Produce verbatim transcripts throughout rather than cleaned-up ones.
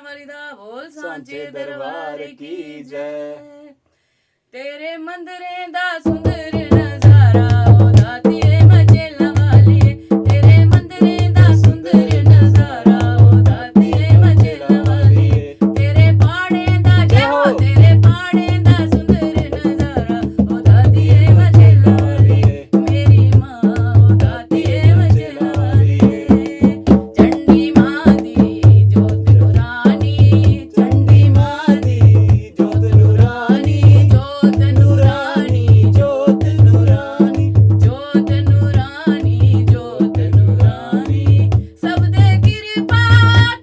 वाली दा बोल सांचे दरबार की जय। तेरे मंदिरें दा सुंदर नजारा, ओ दातिये मचेला वालिये। तेरे मंदिरें दा सुंदर नजारा, ओ दातिये मचेला वालिये। तेरे पहाड़ें दा जय हो, तेरे पहाड़ें दा सुंदर नजारा, ओ दातिये मचेला वालिये। मेरी माँ, ओ दातिये मचेला वालिये। चंडी माँ दी जोत नूरानी, चंडी माँ दी जोत नूरानी, जोत नूरानी, जोत नूरानी, जोत नूरानी, जोत नूरानी। सबदे किरपा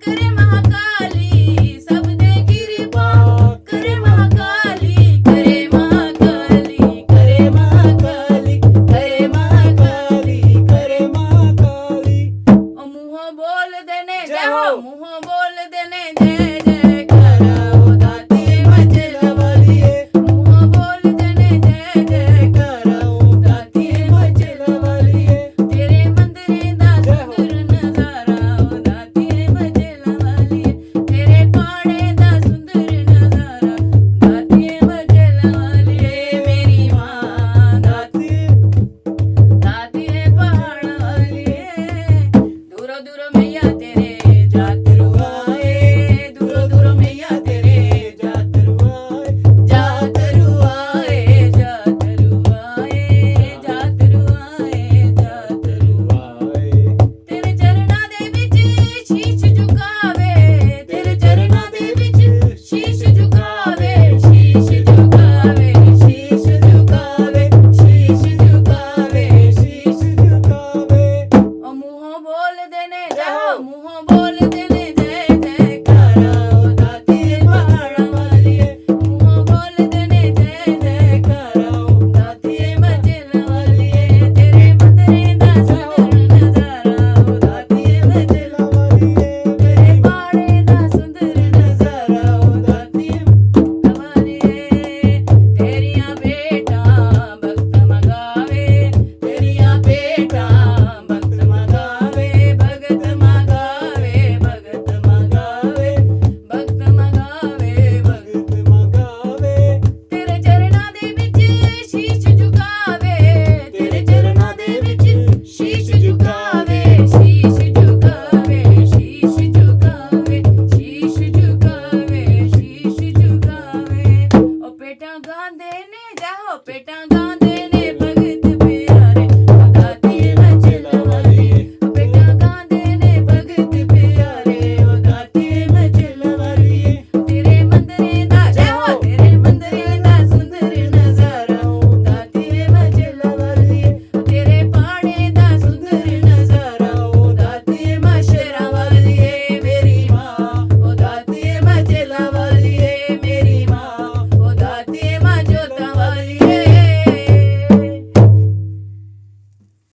करे महाकाली, सबदे किरपा करे महाकाली, करे महाकाली, करे महाकाली, करे महाकाली, करे महाकाली। ओ मुंहों बोल देने जय हो, मुंहों बोल देने जय